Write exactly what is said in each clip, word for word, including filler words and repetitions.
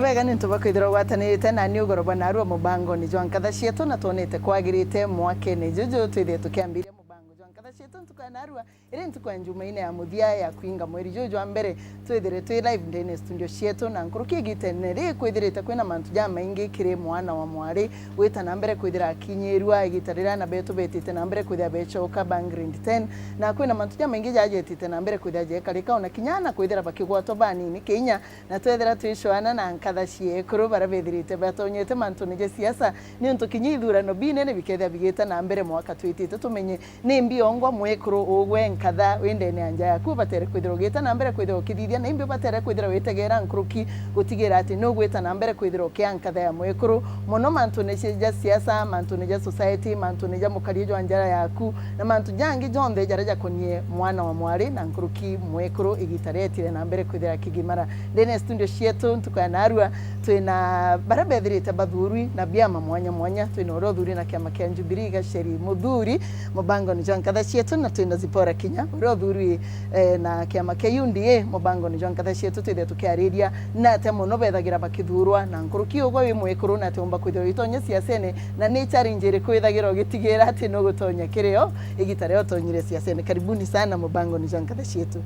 Bwega ni untu bwa kwithirwa ugwatanirite nani ugoro bwa narua mubangoni jwa nkatha cietu, na twonete kwagirite mwakene juju twithire tukiambiria mubango jwa nkatha cietu ntuku ya narua, iri ntuku ya Njumaine ya muthia ya kwinga mweri juju jwa mbere, twithire twi live ndene studio cietu, na nkuruki igitene ri kwithirite kwina mantu jamaingi kiri mwana wa mwari gwita na mbere kwithira akinyirua igita riria ana betu betite na mbere kwithira becoka ba grade ten, na kwina mantu jamaingi jajetite na mbere kwithira jekarika, ona kinya ana kwithira bakigwatwa banini kinya, na twethira twicwana na nkatha ciekuru baria bethirite batonyete mantune ja siasa, ni untu kinya ithurano binene bikethira bigita na mbere mwaka twitite tumenye ni mbiongwa mwekuru ugwe nkatha wi ndene ya nja yaku ubatere kwithirwa ugita na mbere kwithirwa ukithithia, na imbi ubatere kwithirwa witegera nkuruki gutigira ati ni ugwita na mbere kwithirwa ukia nkatha ya mwekuru mono mantune cia, ja siasa, mantune ja society, mantune ja mukarie jwa njara yaku, na mantu jangi jonthe jaria jakonie mwana wa mwari na nkuruki mwekuru igita riria etire na mbere kwithira akigimara. Ndene ya studio cietu ntuku ya narua, twina baria bethirite bathurwi na biama mwanya mwanya. Twina uria uthurwi na kiama kia Jubilee, Gacheri Muthuri, mubangoni jwa nkatha cietu, na twina Zipora Kinya, uria uthurwi, eh, na kiama kia U D A, mubangoni jwa nkatha cietu. Twithire tukiariria na atia mono bethagira bakithurwa, na nkuruki ugwe wi mwekuru na atia umba kwithirwa witonya siasene, na ni challenge iriku withagira ugitigira ati nugutonya kirio igita riria utonyire siasene? Karibuni sana mubangoni jwa nkatha cietu.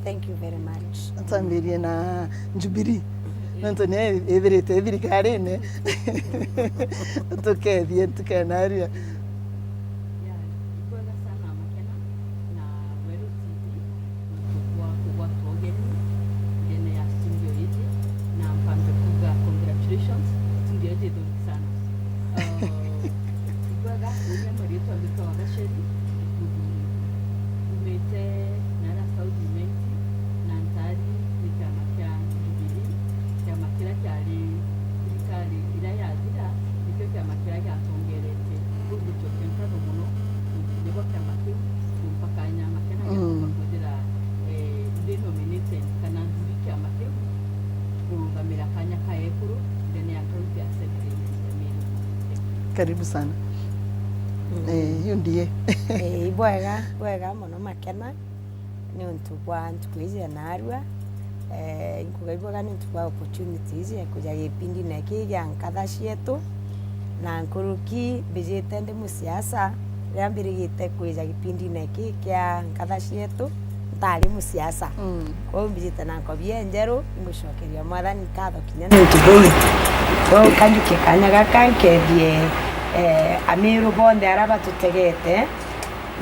Thank you very much. Twambirie na Jubilee. Nontu ni ithirite thirikarine. Tukethie, tukenarua. Ya, ibwega sana Makena na Weru T V nontu bwa kugwatwa ugeni ndene ya studio iji, na mpambe kuga congratulations, studio iji ithongi sana. Uh, ibwega, uuni marietwa mbitwa wa Gacheri Muthuri. Umite nara South Imenti, na ntari ni kiama kia Jubilee, kiama kiria kiari thirikari iria yathira, nikio kiama kiria giatongerete. Riu ngucokia nkatho mono nontu bwa kiama kiu kumpa kanya Makena gia kumba kwithira, eh, ndi nominated kana nthuri kiama kiu kurungamira kanya ka ekuru ndene ya county assembly ya Meru. Karibu sana. Eh, U D A. Eh, ibwega, bwega mono Makena. Niuntu bwa ntuku iji ya narua, eh, inkuga ibwega niuntu bwa opportunity iji ya kwija gipindine giki gia nkatha cietu, na nkuruki mbijite ndi musiasa. Riria mbirigite kwija gipindine giki kia nkatha cietu, ntari musiasa. Mm. Kwou mbijite na nkobia injeru, ingucokeria Mwathani nkatho kinya niuntu buu. Kwou kanjukie kanya gaka nkethie, eh, Amiru bonthe aria batutegete,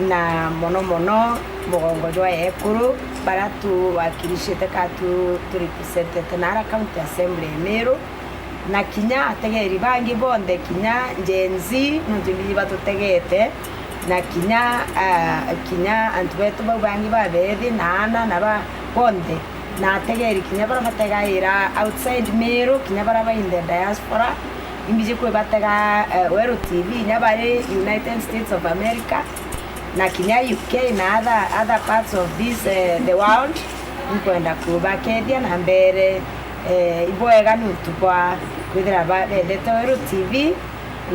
na mono mono mugongo jwa ekuru baria tuwakilishite ka tu, tu representete nara County Assembly ya Meru, na kinya ategeri bangi bonthe, kinya Gen Z, nontu imbiji batutegete, na kinya, ah, kinya antu betu bau bangi babethi na ana na ba bonthe, na ategeri kinya baria bategaira outside Meru, kinya baria bai in the diaspora, imbiji kwibatega, eh, Weru T V, inya bari United States of America, na kinya U K na other, other parts of this, eh, the world. Nkwenda kubakethia na mbere, eh, ibwega niuntu bwa kwithira ba-, bendete Weru T V,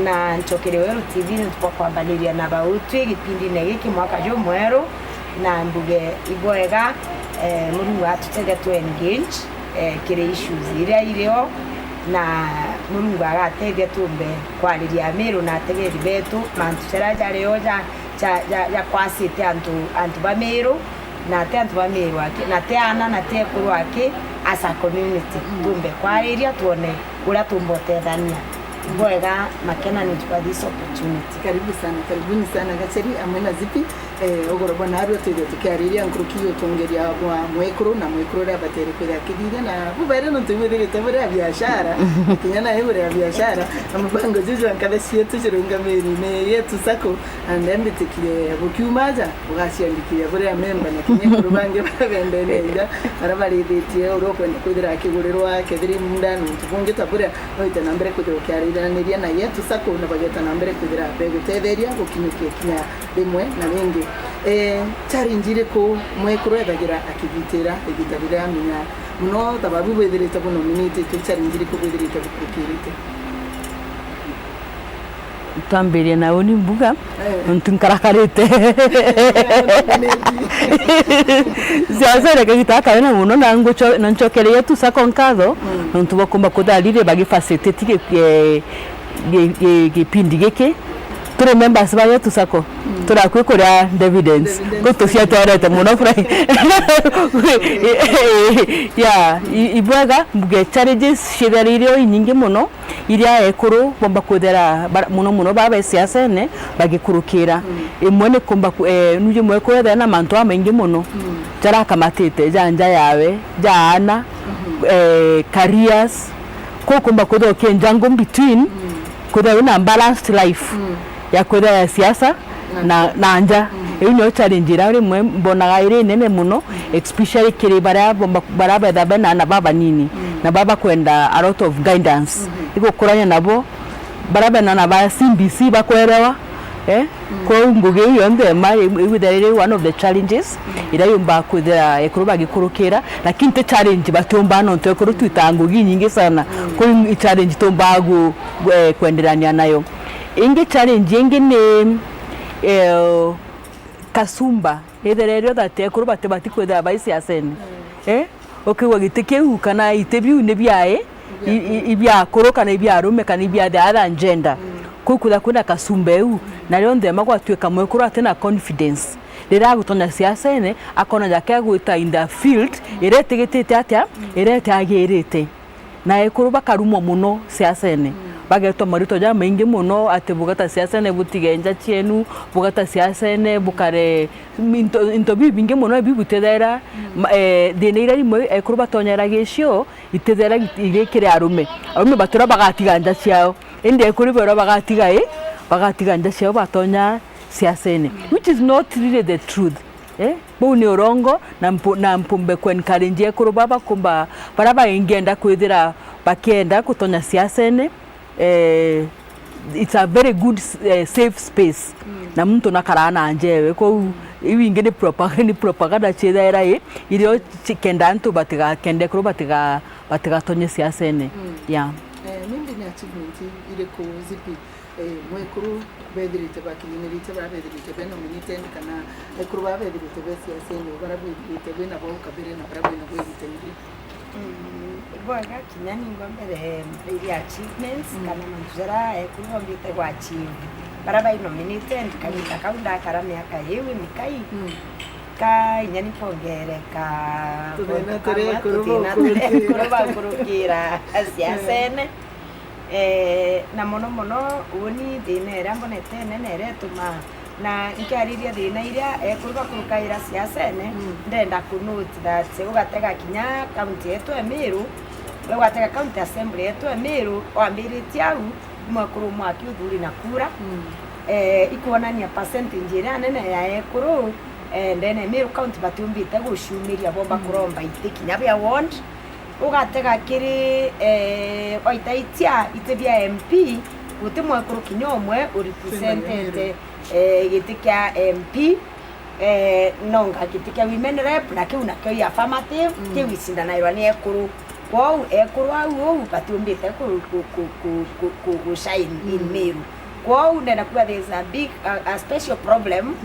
na ncokerie Weru T V niuntu bwa kwambaniria na bautwi gipindine giki mwaka jumweru, na mbuge ibwega, eh, Murungu atutethia tu engage, eh, kiri issues iria irio, na Murungu agatethia tumbe kwariria Amiru na ategeri betu mantu jaria jario ja, ja, ja, jakwacite antu, antu ba Miru, na ti antu ba Miru aki, na ti ana, na ti ekuru aki, as a community. Mm. Tumbe kwariria twone uria tumba utethania. Bwega Makena niuntu bwa this opportunity. Karibu sana, karibuni sana Gacheri amwe na Zipi. Eh, ugoro bwa narua twithire tukiariria nkuruki ya utongeria bwa mwekuru na mwekuru uria abatere kwithira akithithia na bubaire nontu ibwithirite buri a biashara, kinya nawe buri a biashara, na mubango juju jwa nkatha cietu jirungamirine yetu sacco, and then mbitikire bukiuma aja, ugaciandikithia buri a memba na kinya ekuru bangi baria bendene iria, baria barithitie uria ukwenda kwithira akigurirwa, kethira i munda, nontu bungi ta buria, no wite na mbere kwithira ukiariraniria na yetu sacco, na bageta na mbere kwithira begutetheria gukinyukia kinya rimwe na ringi. Eh, challenge iriku mwekuru ethagira akibitira igita riria amenya mono ta babu bwithirite bunominititwe, challenge iriku bwithirite bukurukirite? Twambirie na uni mbuga, nontu nkarakarite. Siasa iri kagita gaka wena mono, na nguco-, na ncokererie tu sako nkatho, nontu bakumba kutharirie bagifacilitati gi-, gi-, gi-, gi-, gipindi giki. Turi members ba yetu sako, turakui kuria dividends. Dividends. Ku tuciaterete mono, fry. Ya, i-, ibwega, mbuge challenges ciitharire o inyingi mono, iria ekuru bomba kwithira bara-, mono mono baba siasene bagikurukira. Imwe ni kumba ku-, eh, nuju mwekuru ethira na mantu amaingi mono, jarakamatite, ja nja yawe, ja aana, eh, careers, Kuu kumba kwithirwa ukienja ngo between kwithirwa wina balanced life ya kwithirwa ya siasa na, na nja. Iu nio challenge iria rimwe mbonaga iri nene mono, especially kiri baria bomba, baria betha bena aana babanini na baba kwenda a lot of guidance igukurania nabo, baria bena aana ba C B C bakwerewa, eh? Kwou ngugi iu yonthe ma iu, iu ithera iri one of the challenges iria yumbaga kwithira ekuru bagikurukira, lakini ti challenge batiumbaga nontu ekuru twitaga ngugi inyingi sana. Kwou i challenge tumbaga gu-, gu-, eh, kwenderania nayo. Ingi challenge ingi ni, eh, kasumba ithere irio that ekuru batibati kwithira bai siasene. Eh? Ukigua giti kiu kana iti biu ni biai, i, i, i bia akuru kana i bia arume kana i bia the other gender. Kuu kwithira kwina kasumba iu, na rionthe ma gwatuika mwekuru atina confidence. Riria agutonya siasene, akona jake agwita in the field iria itigitite atia, iria itiagirite. Na ekuru bakarumwa mono siasene. Bagetwa maritwa jamaingi mono, ati bugata siasene, butige nja cienu, bugata siasene, bukare into, into bibingi mono biu bitethera, ma-, eh, thina iria rimwe ekuru batonyera gicio, itethera iri kiri arume. Arume batura bagatiga nja ciao. Indi ekuru bera bagatiga i, bagatiga nja ciao batonya siasene, which is not really the truth. Eh? Buu ni urongo, na mpu-, na mpumbe ku encourage ekuru baba kumba, bara baingienda kwithira bakienda gutonya siasene, eh, it's a very good, eh, safe space. Na muntu nakaraa na njewe. Kwou iu ingi ni propaganda, ni propaganda ciithaira i, irio cikenda antu batigakende ekuru batiga-, batigatonye siasene. Yeah. Eh, maybe ni achievement iriku zipi? Eh, mwekuru bethirite bakinyanirite, bara bethirite be nominated, kana ekuru bara bethirite be siasene, bara bwithirite bwina bo kabere na bara bwina bwithite ngiri? Mm, bwega kinya ningwa mbere, iria achievements, kana mantu jaria ekuru bombite gwa achieve. Bara bai nominated, kagita kau ndakara miaka iu mikai, ka inya nikwongereka. Tuthina turia ekuru tuthina turia ekuru bakurukira siasene. Eh, na mono mono, uuni thina iria mbonete nene iria itumaa, na nkiariria thina iria ekuru bakurukaira siasene, ndenda ku note that ugatega kinya county yetu ya Meru, ugatega county assembly yetu ya Meru, wambiritie au, mwekuru umwe akiuthuri na kura, eh, ikwonania percentage iria nene ya ekuru, eh, ndene ya Meru county batiumbite guciumiria bomba kuromba iti kinya bia ward, Ugatega kiri, eh, waitaitia iti bia M P, guti mwekuru kinya umwe urepresentete, eh, giti kia M P, eh, nonga giti kia women rep, na kiu nakio i affirmative, kiu icindanairwa ni ekuru. Kwou ekuru au uu batiumbite ku, ku, ku shine in Meru. Kwou ndenda kuga there is a big, a, a special problem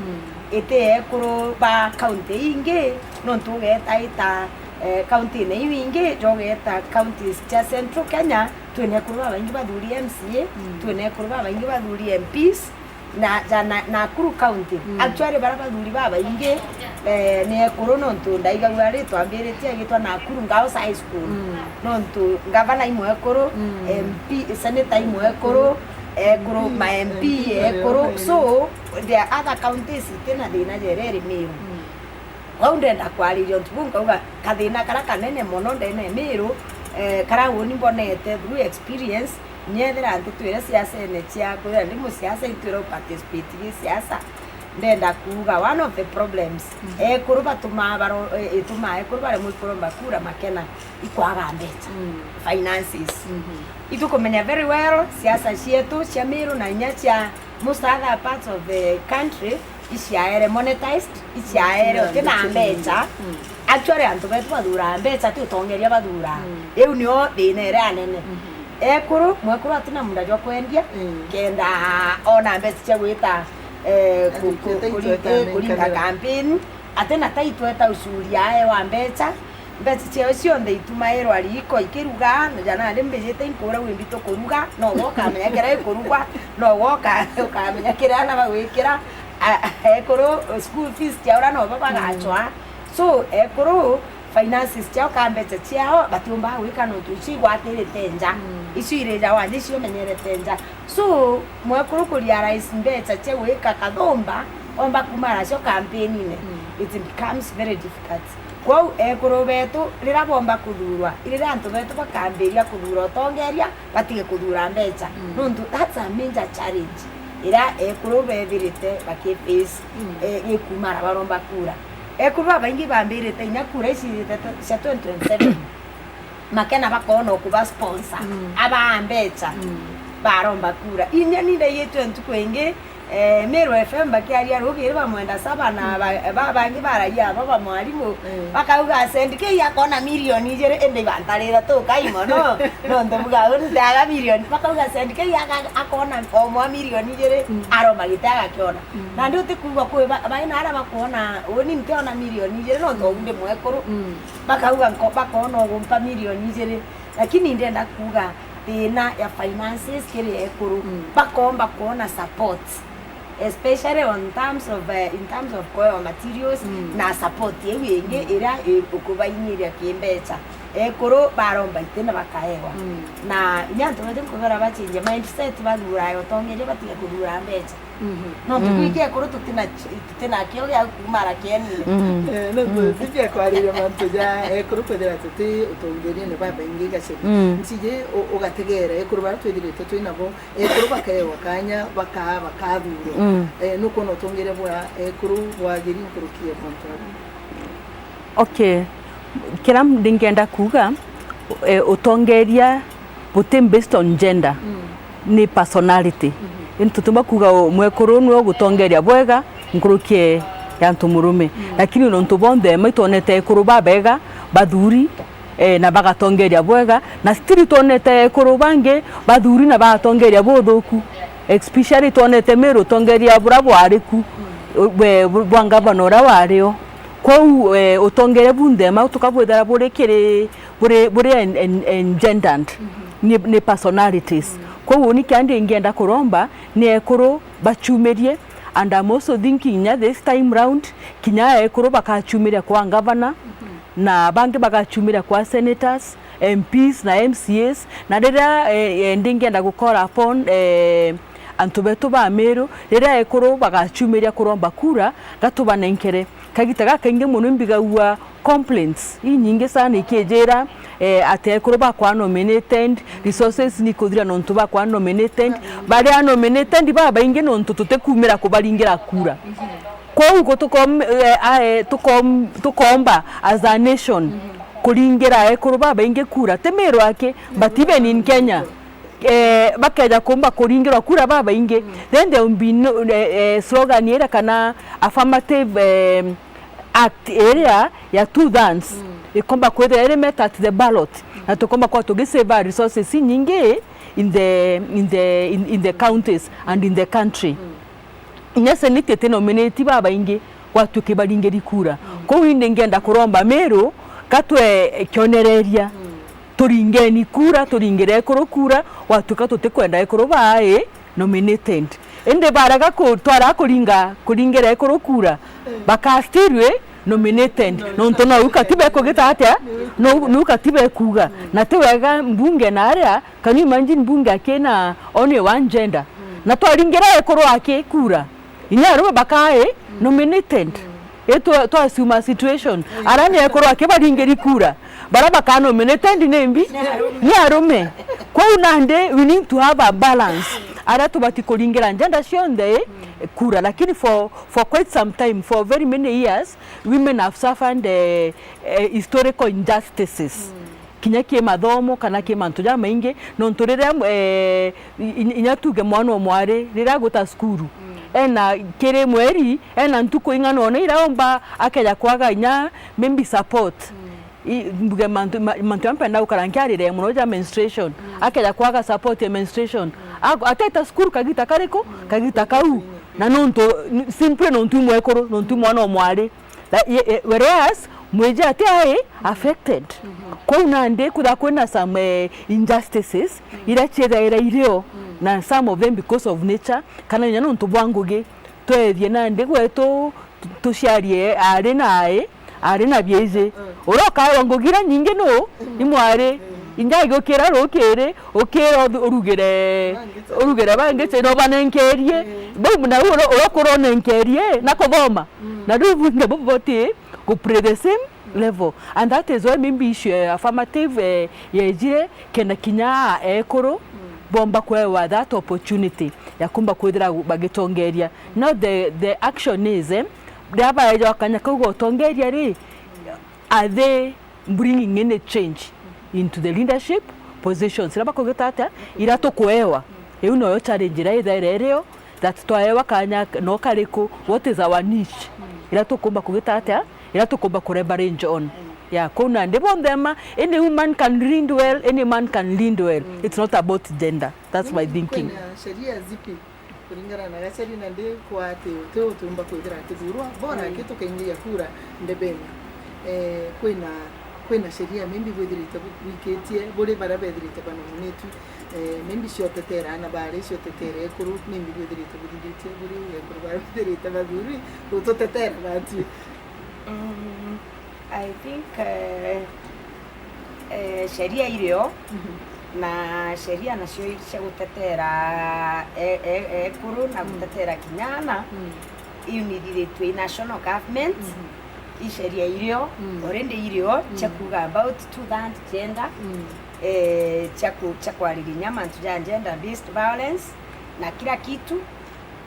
iti ekuru ba county ingi, nontu ugeeta ita, eh, county-ine iu ingi, jogeeta counties cia Central Kenya, twina ekuru babaingi bathuri M C A, twina ekuru babaingi bathuri M Ps, na ja na, Nakuru County. Actually, bara bathuri babaingi, eh, ni ekuru, nontu ndaigagua ri twambiritie agitwa Nakuru Girls High School. Nontu ngavana i mwekuru, M P, senator i mwekuru, ekuru, ma M P ekuru. So, there are other counties itina thina ja iria iri Meru. Kwou ndenda kwariria untu buu, nkauga kathina karia kanene mono ndene ya Meru, eh, karia uni mbonete through experience, nyethira ntitwire siasene cia kwithira ndi musiasa, itwire uparticipate gi siasa. Ndenda kuuga one of the problems, ekuru batumaa baro-, eh, itumaa ekuru baremwe ikuromba kura makena, ikwaga mbeca, finances. Itukumenya very well siasa cietu cia Meru na inya cia most other parts of the country, iciaere monetized, iciaere uti na mbeca. Actually, antu betu bathuraa mbeca, ti utongeria bathuraa. Iu nio thina iria nene. Ekuru, mwekuru atina munda jwa kwendia, mm, kenda ona mbeca cia gwita, eh, ku-, ku-, kuri-, eh, kuringa campaign, atina taitweta ucuria ae wa mbeca, mbeca ciao cionthe itumairwa riko ikiruga, na jana ndi mbijite inkura wimbi tukuruga, no we ukamenya kiria gikurugwa, no we uka-, ukamenya kiria ana bagwikira, a-, a-, ekuru school fees ciao ura no bo bagacwa. Mm. So, ekuru, finances ciao, ka mbeca ciao, batiumbaga gwika nontu icio igwatirite nja. Mm. Icio irija wanja, icio imenyerete nja. So, mwekuru ku realize mbeca cia gwika kathumba, omba kuma nacio campaign-ine, mm, it becomes very difficult. Kwou ekuru betu, riria bomba kuthurwa, i riria antu betu bakambiria kuthura utongeria, batige kuthura mbeca. Mm. Nontu that's a major challenge iria ekuru bethirite bakiface, mm, eh, gikuma ara baromba kura. Ekuru babaingi bambirite inya kura ici cia twenty twenty-seven, makena bakoona ukuba sponsor, mm, abaa mbeca, mm, baromba kura. Inya ni ndaigitwe ntuku ingi, eh, Meru F M bakiaria rugiri bamwenda saba na, mm, ba-, ba-, bangi baragia aba ba mwarimu, mm, bakauga Saint K akoona milioni ijiri, indi ibantarira tukai mono, nontu buga uu nteaga milioni. Bakauga Saint K aka-, akoona o mwa milioni ijiri, mm, aroma giti agakiona. Mm. Nandi utikuigua kwi ba-, baina aria bakoona, uuni ntiona milioni ijiri, nontu uu ndi mwekuru. Mm. Bakauga nko-, bakoona ugumpa milioni ijiri. Lakini ndenda kuuga thina ya finances kiri ekuru, mm, bakomba kwona support, especially on terms of, eh, in terms of kuewa materials, mm, na support iu ingi, mm, iria i-, ukubainyiria kimbeca. Ekuru baromba iti na bakaewa. Mm. Na inya antu betu nkubera bachenjie mindset, bathurae utongeria, batige kuthura mbeca. Mhm. Nontu, mm, twiki ekuru tutina, tutinakio gia kuumara kienine. Mm. Eh, nontu, mm, tiji akwariria mantu ja ekuru kwithira tuti utongeriene babaingi gaceri. Mm. Ntiji u-, ugategeera ekuru baria twithirite twinabo, ekuru bakaewa kanya, baka-, bakathurwa. Mm. Eh, nukwona utongeria bwa ekuru bwagiri nkuruki ya mantu abu? Okay. Kiria ndingenda kuuga, eh, utongeria buti based on gender, mm, ni personality. Mhm. Indi tutiumba kuuga u-, mwekuru niwe ugutongeria bwega nkuruki ya antu murume. Mm. Lakini nontu bonthe ma itwonete ekuru babega, bathuri, eh, na bagatongeria bwega, na still twonete ekuru bangi bathuri na bagatongeria buthuku. Especially twonete Meru utongeria buria bwari ku, mm, bwe, bwa ngavana uria wari o. Kwou, eh, utongeria bunthe ma tukabwithira buri kiri, buri, buri en-, en-, engendered, mhm, ni, ni personalities. Mm. Kwou uni kia ndingienda kuromba ni ekuru bachumirie, and I'm also thinking nya this time round, kinya ekuru bakachumiria kwa ngavana, mhm, na bangi bagachumiria kwa senators, M Ps na M C As, na riria, eh, eh, ndingienda gu call upon, eh, antu betu ba Meru, riria ekuru bagachumiria kuromba kura, gatubanenkere. Kagita gakaingi mono imbigagua complaints inyingi sana ikiijira, eh, ati ekuru bakwa nominated, resources ni ikuthira nontu bakwa nominated. Baria nominated babaingi nontu tutikumira kubaringira kura. Kwou gu tukom-, eh, ae, tukom-, tukomba as a nation, mhm, kuringira ekuru babaingi kura, ti Meru aki, but even in Kenya, eh, bakeja kumba kuringirwa kura babaingi, mm, then there will be no, eh, eh, slogan iria kana affirmative, eh, act iria ya two thirds, mm, ikomba kwithira iri met at the ballot, na tukomba kwa tugisave resources inyingi in the, in the, in, in the counties and in the country. Mm. Inya senate iti nominate babaingi gwatuika ibaringiri kura. Mm. Kwou indi ngienda kuromba Meru, gatwe kionereria. Mm. Turingeni kura, turingire ekuru kura, gwatuika tutikwenda ekuru baa nominated. Indi barega ku-, twarega kuringa, kuringira ekuru kura, mm, bakastirwe nominated. No, nontu no u katiba ikugita atia? No, no u katiba ikuga. Mm. Na ti wega mbunge na aria, can you imagine mbunge akina only one gender? Mm. Na twaringira ekuru aki kura, inya arume bakaa, mm, nominated. Mm. I twa-, twasuma situation. Mm. Ara ni ekuru aki baringiri kura. Bara bakaa nominated ni mbi? Ni arume. Ni arume. Kwou nandi, we need to have a balance. Ara tubati kuringira gender cionthe, mm, kura. Lakini for, for quite some time, for very many years, women have suffered, eh, eh, historical injustices. Mm. Kinya ki mathomo kana ki mantu jamaingi, nontu riria, eh, i-, i-, inya tuge mwana o mwari, riria aguta cukuru, mm, ena kiri mweri, ena ntuku ing'ana ona iria omba akeja kwaga inya maybe support. Mm. I-, mbuge mantu, ma-, mantu jaria mpenda gukara nkiarire mono ja menstruation. Akeja kwaga support ya menstruation. Ako-, ateta cukuru kagita kariku? Kagita kau. Na nontu, n-, simply nontu i mwekuru, nontu i mwana o mwari. La-, ye-, ye-, whereas, mwiji ati ai affected. Kwou nandi kwithagwa kwina some, eh, injustices, iria ciithaira irio, na some of them because of nature, kana inya nontu bwa ngugi, twethie nandi gwetu, tu-, tuciarie ari na ai, ari na biiji. Uria ukaewa ngugi iria nyingi nu? Ni mwari. Inya agikira rukiri, ukira uthu-, urugire, urugire bangi, na ubanenkerie. Bau na uria, uria ukura unenkerie, na kuthoma. Na riu bwinthe bubu bati ku play the same level. And that is why maybe issue ya affirmative, eh, yejire, kenda kinya ekuru bomba kwewa that opportunity ya kumba kwithira bagitongeria. Now the, the action is, eh, riria baeja kanya kau ga utongeria ri, are they bringing any change into the leadership positions iria bakugita atia, iria tukuewa? Iu noyo challenge iria ithaira irio, that twaewa kanya no kariku, what is our niche iria tukumba kugita atia, iria tukumba ku leverage on. Yeah, kuu nandi bonthe ma, any woman can lead well, any man can lead well. It's not about gender. That's my thinking. Kwina sheria zipi kuringana na gaceri na ndi kwa ati uti utiumba kwithira akithurwa, bora aki tukaingiria kura ndebeni? Eh, kwina, kwina sheria maybe bwithirite bu-, bwikitie buri baria bethirite banominatue, eh, maybe cia utetera ana bari, cia utetera ekuru, maybe bwithirite buthithitie buri ekuru baria bethirite bathuri gututetera batui. Mm, I think, eh, eh, sheria irio, na sheria nacio cia gutetera e-, e-, ekuru na gutetera kinya ana, iunithithitue i national government, i sheria irio, already irio, cia kuuga about truth and gender, eh, cia ku-, cia kwariria mantu ja gender based violence na kila kitu.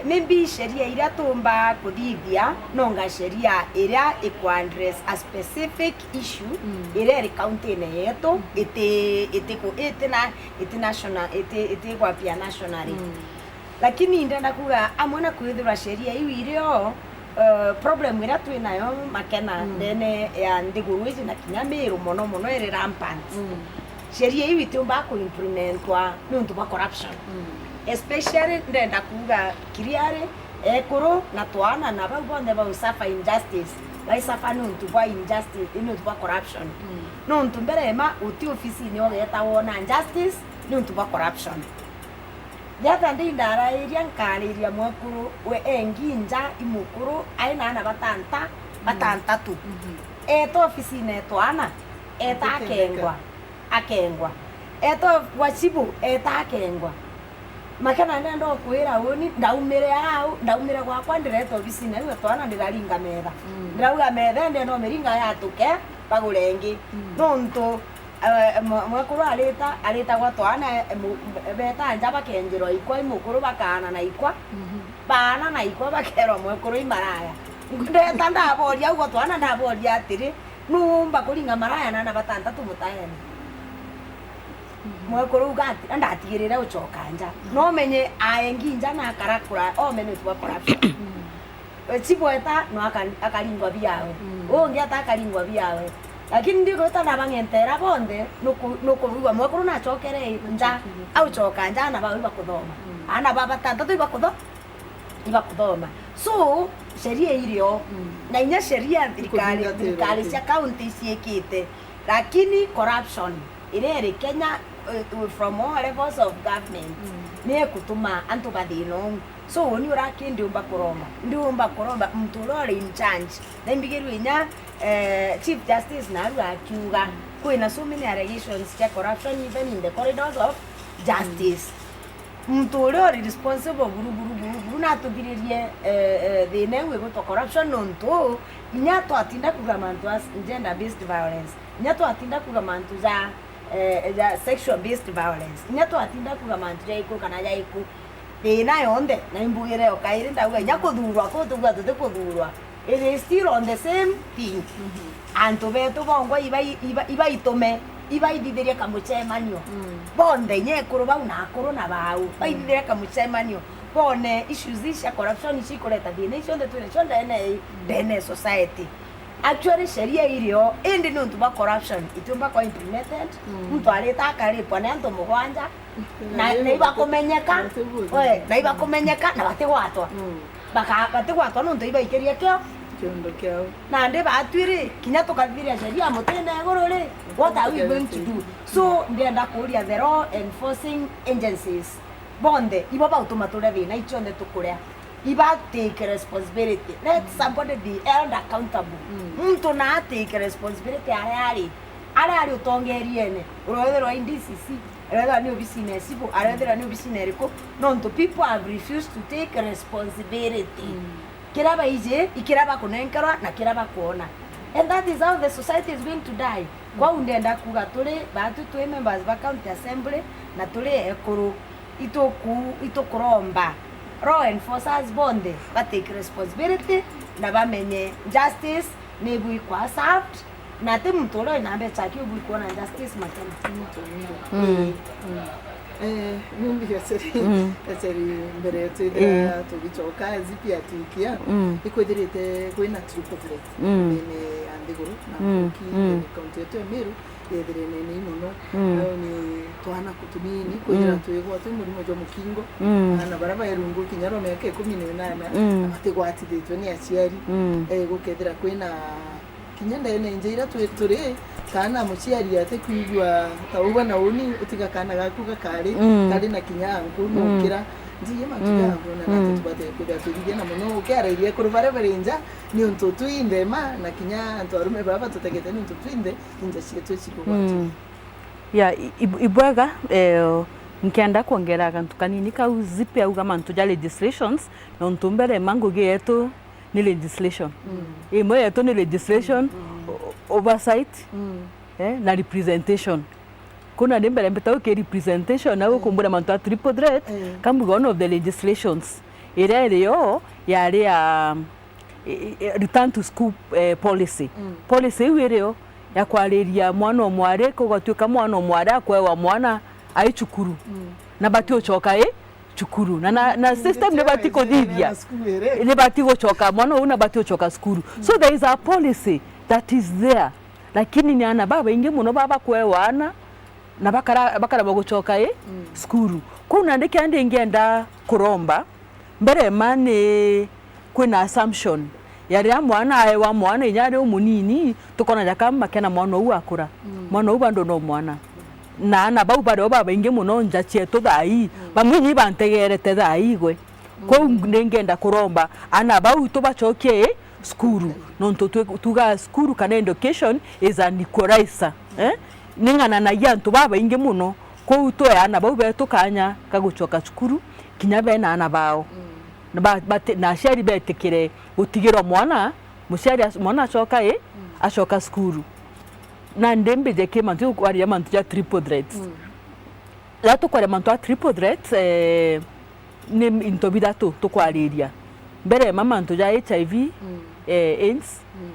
Maybe sheria iria tuumba kuthithia, nonga sheria iria iku address a specific issue iria iri county-ine yetu, iti, iti ku-, iti na, iti national, iti, iti gwapia nationally. Lakini ndenda kuuga amwe na kwithirwa sheria iu irio, eh, problem iria twi nayo makena ndene ya nthiguru iji na kinya Miru mono mono iri rampant. Sheria iu itiumbaga ku implementwa niuntu bwa corruption. Especially ndenda kuuga clearly, ekuru na twana na bau bonthe bau suffer injustice, bai suffer niuntu bwa injustice, niuntu bwa corruption. Niuntu mbere ma uti ofisini ugeeta wona justice niuntu bwa corruption. Jata ndi ndarairia nkariria mwekuru we engi nja i mukuru ai na ana batanta-, batantatu. Eeta ofisini e twana, eeta akengwa, akengwa. Eeta gwa chibu, eeta akengwa. Makena ndenda ukwira uni, ndaumire au, ndaumire gwakwa ndireeta ofisini au e twana ndiraringa metha. Ndirauga metha ende no miringa yatuke, bagure ingi. Nontu Eh, mwe-, mwekuru arita, aritagwa twana, eh, mu-, beta nja bakenjirwa ikwa i mukuru bakaana na ikwa. Baana na ikwa bakerwa mwekuru i maraya. Ndeta ndaboria ugo twana ndaboria atiri, nuumba kuringa maraya na ana batantatu mutaene? Mwekuru uga ati, ndatigirire ucoka nja. No menye aengi nja na akarakura, omenye twa corruption. Eh, Chibweta no aka-, akaringwa biawe. Ungi ata akaringwa biawe. Lakini ndi gwita na bang'entera bonthe, nuku-, nukubigua mwekuru nachokere nja, auchoka nja, ana bao ibakuthoma. Ana ba batantatu ibakutho-, ibakuthoma. So, sheria irio, na inya sheria thirikari, thirikari cia county iciikite. Lakini corruption iria iri Kenya, eh, from all levels of government, ni ikutuma antu bathina uu. So, uni ura ki ndiumba kuromba? Ndiumba kuromba muntu uria uri in charge. Na imbigirwe inya, eh, Chief Justice naru akiuga, kwina so many allegations cia corruption even in the corridors of justice. Muntu uria uri responsible buru, buru, buru, buru, natuthiririe, eh, eh, thina iu igwitwa corruption, nontu inya twatinda kuga mantu as gender based violence, inya twatinda kuga mantu ja, eh, ja sexual based violence, inya twatinda kuga mantu ja iku kana ja iku, thina yonthe, na imbugire o kairi ndauga, inya kuthurwa kuu tuga tuti kuthurwa, it is still on the same thing. Antu betu bongwa ibai-, iba-, ibaitume, ibaithithirie kamucemanio. Bonthe, inya ekuru bau na akuru na bau, baithithirie kamucemanio, bone issues ici cia corruption ici ikureta thina icio cionthe twinacio ndene, ndene society. Actually, sheria irio, indi niuntu bwa corruption, itiumba kwa implemented. Mm. Muntu arita akaripwa ni antu mugwanja, na, na ibakumenyeka, na tibuthi. We, na ibakumenyeka, na batigwatwa. Mm. Baka-, batigwatwa niuntu ibaikirie kio. Kiondo kiao. Nandi batwi ri, kinya tukathiria sheria mutine iguru ri, what are we going to do? So, ndienda kuuria the law enforcing agencies, bonthe, ibo bautuma turia thina, icionthe tukuria. Iba take responsibility. Let somebody be held accountable. Mm. Muntu na take responsibility aria ari. Aria ari utongeriene. Urethirwa i D C C, arethirwa ni obisine ya civil, arethirwa ni obisine iriku. Nontu people have refused to take responsibility. Mm. Kiria baiji, i kiria bakunenkerwa na kiria bakwona. And that is how the society is going to die. Kwou ndenda kuuga turi baatu twi members ba county assembly na turi ekuru, ituku-, itukuromba law enforcers bonthe ba take responsibility na bamenye justice ni ibwikwa served, na ti muntu uria wina mbeca aki ubwikwona justice makena. Mm. Eh, nimbi Gaceri, mm, Gaceri, mbere twithira, eh, tugicoka zipi atuikia, mm, ikwithirite kwina triple threat, mm, miene ya nthiguru na, mm, nkuruki, mm, ene kaunti yetu ya Meru, yethire nene mono. Mm. Nao ni twana ku tunini, kwithira, mm, twigwa twi murimo jwa mukingo, mm, aana baria bairungu kinya rwa miaka ikumi na inana, mm, na batigwatithitwe ni aciari. Mm. Eh, gukethira kwina kinya ndene nja iria twi-, turi, kana muciari atikwigua ta ugwe na uni, utiga kana gaku gakari, mm, kari na kinya anku, mm, nukira. Njiye mantu, mm, jaku na, mm, nati tubate kwithira twirigena mono ukiarairia ekuru baria bari nja, niuntu twi nthema, na kinya antu arume baba batutegete niuntu twi nthe, inja cietu icigugwati. Mm. Ya, i-, i-, ibwega, eh, nkenda kwongera gantu kanini kau Zipi auga mantu ja legislations, nontu mbere ma ngugi yetu ni legislation. Mm. Imwe yetu ni legislation, mm, o-, oversight, mm, eh, na representation. Kuna ni mbere mbita uki representation, na, mm, gukumbura mantu a triple threat, mm, kambuga one of the legislations iria irio yari ya, i-, i-, return to school, eh, policy. Mm. Policy iu irio ya kwariria mwana o mwari, kugatuika mwana o mwari akwewa mwana ai cukuru. Mm. Na bati ucoka i cukuru. Na, na, na system ni bati kuthithia. Ni bati gucoka, mwana uu na bati gucoka cukuru. So there is a policy that is there. Lakini ni aana babaingi mono baba bakwewa aana na bakara-, bakaremwa gucoka i cukuru. Kuu nandi kia ndingienda kuromba, mbere ma ni kwina assumption ya riria mwana aewa mwana inya ari umunini, tukona jaka makena mwana uu akura. Mm. Mwana uu bado no mwana. Na aana bau bari o babaingi mono nja cietu thaa ii. Mm. Bamwe ni bantegerete thaa ii gwe. Kwou, mm, ningienda kuromba aana bau tubacokie cukuru, nontu twi-, tugaa cukuru kana education is an equalizer, eh? Ning'ananagia antu babaingi mono, kwou twe aana bau betu kanya ka gucoka cukuru, kinya bena aana bao. Mm. Na ba-, bati-, na aciari betikire gutigirwa mwana, muciari ac-, mwana acoka i, mm, acoka cukuru. Nandi mbije ki mantu, kwariria mantu ja triple threats. Mm. Riria tukwaria mantu a triple threats, eh, ni into bithatu tukwariria. Mbere ma mantu ja H I V, mm, eh, AIDS, mm,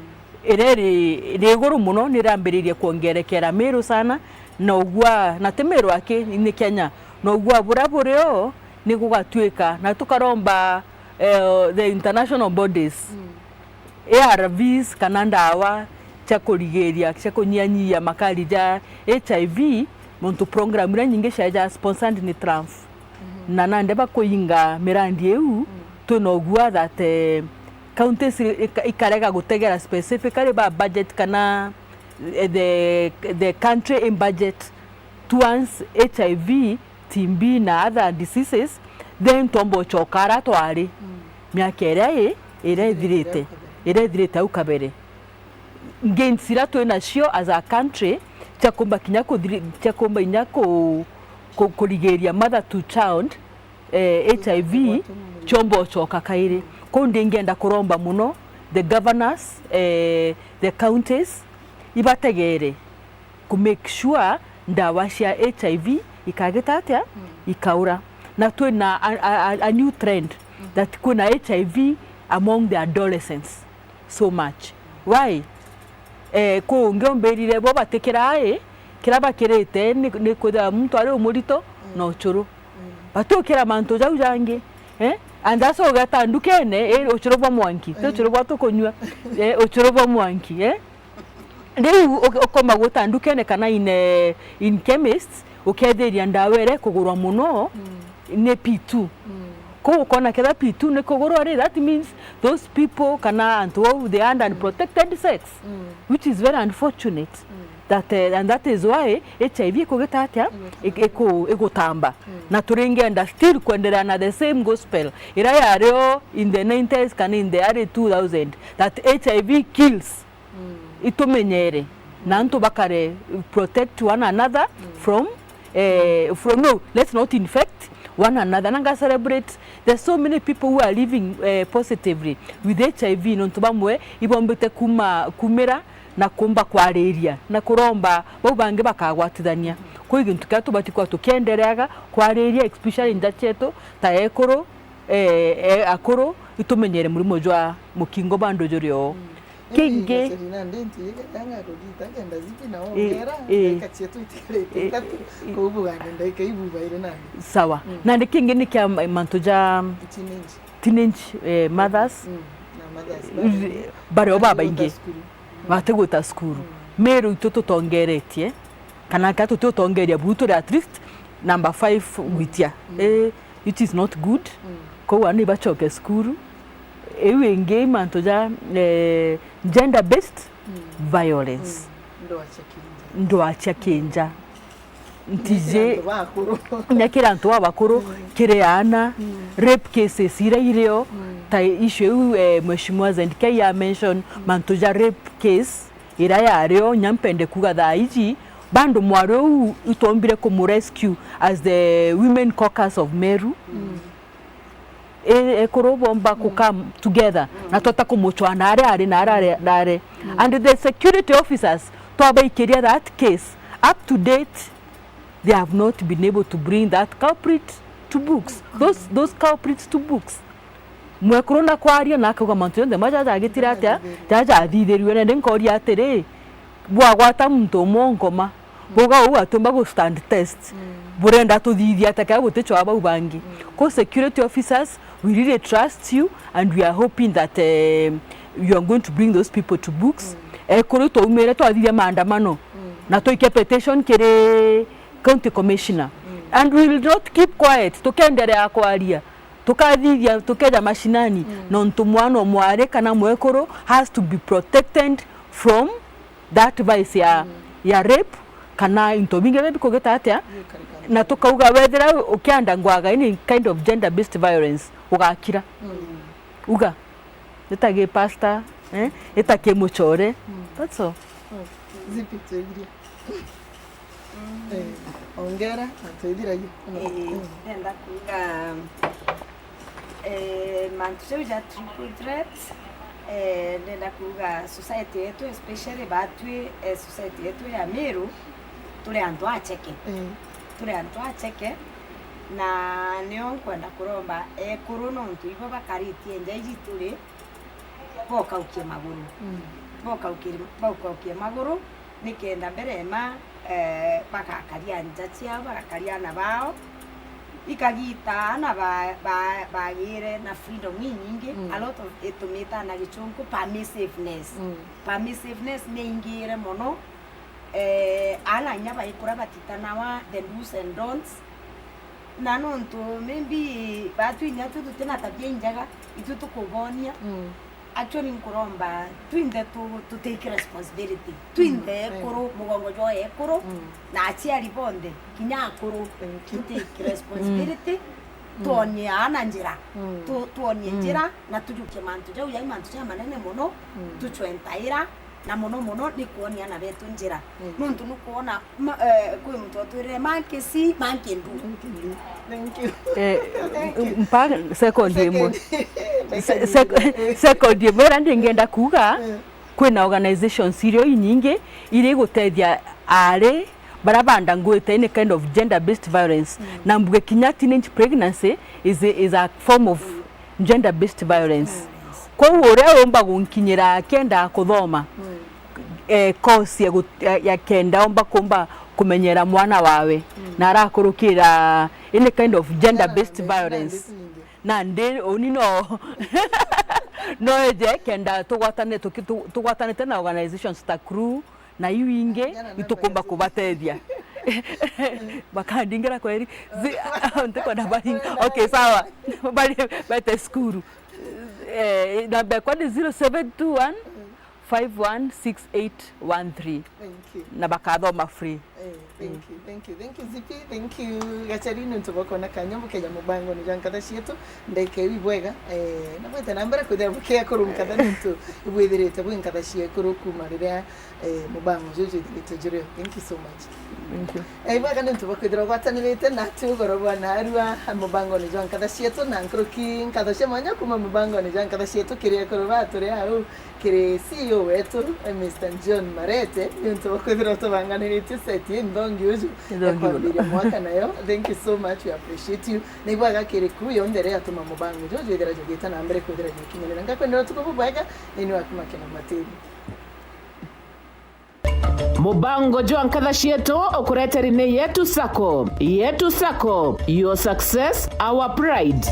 iria iri, iri iguru mono, ni irambiririe kwongerekera Meru sana, na ugua, na ti Meru aki, ni Kenya, na ugua buria burio ni gugatuika, na tukaromba, eh, the international bodies, mm. A R Vs kana ndawa cia kurigiria, cia kunyianyia makari ja H I V, nontu program iria nyingi ciaja sponsored ni Trump. Mhm. Na nande bakuinga mirandi iu, mm, twina ugua that, eh, counties ika-, ikarega gutegera specifically ba budget kana, eh, the, the country in budget towards H I V, T B na other diseases, then twomba ucoka ara twari, mm, miaka iria i, iria ithirite, iria ithirite au kabere. Gains iria twi nacio as a country, cia kumba kinya kuthiri-, cia kumba inya ku-, ku-, kurigiria mother to child, eh, H I V, ciomba ucoka kairi. Kuu ndingienda kuromba mono the governors, eh, the counties, ibategere ku make sure ndawa cia H I V ikagita atia? Mm. Ikaura. Na twina a, a, a, a new trend, mm, that kwina H I V among the adolescents so much. Why? Eh, kungi umbirire bo batikiraa i, kiria bakirite ni, ni kwithira muntu ari umurito, mm, na ucuru. Mm. Batiukira mantu jau jangi. Eh? And that's why ugeta ndukene, eh, ucuru bwa mwanki, ti ucuru bwa tukunyua, eh, ucuru bwa mwanki, eh? Riu uk-, ukoma gwita ndukene kana in, eh, in chemist, ukethiria ndawa iria ikugurwa muno ni P two. Kou ukona ketha P two ni kugurwa ri, that means those people kana antu au, they are under unprotected sex, which is very unfortunate. That, eh, and that is why H I V ikugita atia? Igutamba. Iku-, igutamba. Na turingenda still kwendelea na the same gospel iria yario in the nineties kana in the early two thousand, that H I V kills. Itumenyere. Na antu bakare protect one another from, eh, from, no, let's not infect one another. Na nga celebrate, there's so many people who are living, eh, positively with H I V, nontu bamwe ibombite kuma, kumira na kumba kwariria na kuromba bau bangi bakagwatithania. Kwi gintu kiria tubati kwa tukiendereaga kwariria, especially nja cietu ta ekuru, eh, eh, akuru, itumenyere murimo jwa mukingo bandu juri oo. Kingi, sawa. Nandi kingi ni kia ma-, mantu ja teenage, eh, mothers, bario babaingi batigwita cukuru. Meru itu tutongeretie, kana ka tuti utongeria buu turi at least number five gwitia. Eh, it is not good. Kou ana ibacoke cukuru. Iu ingi mantu ja, eh, gender based violence. Ndwacha kinja. Ndwacha kinja. Ntiji. Nyakira antu babakuru, kiri ana, rape cases iria irio, ta issue iu, eh, Mheshimiwa Z K ya mention, mantu ja rape case iria yario, nya mpende kuga thaa iji, bado mwari uu itwombire kumu rescue as the Women Caucus of Meru. E-, ekuru bomba ku come together, na twata kumucwa na aria ari na aria ari, na aria. And the security officers twabaikiria that case, up to date, they have not been able to bring that culprit to books. Those, those culprits to books. Mwekuru na kwaria na akauga mantu jonthe maja jagitire atia, jaja jathithirue. Na ndi nkoria atiri, bwagwata muntu umwe onkoma, buga uu atumba gu stand test. Burenda tuthithia atia kea guticwa bau bangi? Ko security officers, we really trust you and we are hoping that, eh, you are going to bring those people to books. Ekuru twaumire twathithia maandamano na twaikia petition kiri county commissioner. And we will not keep quiet, tukenderea kwaria. Tukathithia, tukeja mashinani, nontu mwana o mwari kana mwekuru has to be protected from that vice ya, ya rape, kana into bingi bibi kugita atia. Na tukauga, wethira ukianda ngwaga any kind of gender based violence, ugakira. Uga, ita gi pastor, eh, ita ki mucore. That's all. Zipi tuigirie? Eh, ongera, na twithiragia. Eh, ndenda kuuga, eh, mantu jau ja triple threat, eh, ndenda kuuga society yetu, especially batwi, eh, society yetu ya Meru, turi antu acheke. Eh. Turi antu acheke, na nio nkwenda kuromba ekuru, nontu ibo bakaritie nja iji turi, bokaukie maguru. Bokaukie, bokaukie maguru, nikenda mbere ma, eh, bagakaria nja ciao, bagakaria ana bao. Ikagita ana ba, ba, bagire na freedom inyingi, a lot of itumite na gichungu permissiveness. Permissiveness ni ingire mono. Eh, ana inya baikura batitanawa the do's and don'ts. Na nontu maybe batwi inya tu tutina tabia injega, itwi tukubonia. Actually, nkuromba twinthe tu, tu take responsibility. Twinthe ekuru, mugongo jwa ekuru, na aciari bonthe, kinya akuru, tu take responsibility, twonie ana njira, tu, twonie njira, na tujukie mantu jau, yai mantu ja manene mono, tucwe ntaira, na mono mono ni kwonia ana betu njira. Nontu nukwona Ma-, eh, kwi muntu watwirire, "Monkey see, monkey do." Thank you. Eh, mpa second imwe. Se-, sec-, second imwe, ira ndingenda kuuga, kwina organizations irio inyingi iri igutethia aari baria bandanguite any kind of gender based violence. Na mbuge kinya teenage pregnancy is a, is a form of gender based violence. Kwou uria umba gunkinyira akienda kuthoma, eh, course ya gut-, ya, ya kenda omba kumba kumenyera mwana wawe, na arakurukira any kind of gender based violence. Nandi uni no no eje kenda tugwatane tuki- tu- tugwatanite na organizations ta Crew na iu ingi itukumba kubatethia. Bakandingira kweri. Zi- ntikwenda bari okay, sawa. Bari bete cukuru. Eh, namba ekwa ni zero seven two one five one six eight one three. Thank you. Na bakathoma free. Eh, thank you, thank you, thank you, Zipi, thank you, Gachari, nontu bwa kwona kanya bukeja mubangone jwa nkatha cietu. Ndeke iu ibwega, eh, na bwite na mbere kwithira bukia kuru nkatha nontu ibwithirite bwi nkatha ciekuru kuma riria, eh, mubango juju jwithirite jurio. Thank you so much. Thank you. Eh, ibwega nontu bwa kwithirwa ugwatanirite natu ugoro bwa narua mubangone jwa nkatha cietu, na nkuruki nkatho cia mwanya kuma mubangone jwa nkatha cietu kiri ekuru ba turi au. Kiri C E O wetu, eh, Mister John Marete, niuntu bwa kwithirwa tubanganiritie seti inthongi uju ya kwambiria mwaka nayo. Thank you so much, we appreciate you. Na ibwega kiri crew yonthe iria yatuma mubango juju jwithira jugite na mbere kwithira jukinyirira. Ngakwendera utuku bubwega, nini waku Makena Matiri. Mubango jwa nkatha cietu ukureteri ni Yetu Sacco. Yetu Sacco, your success, our pride.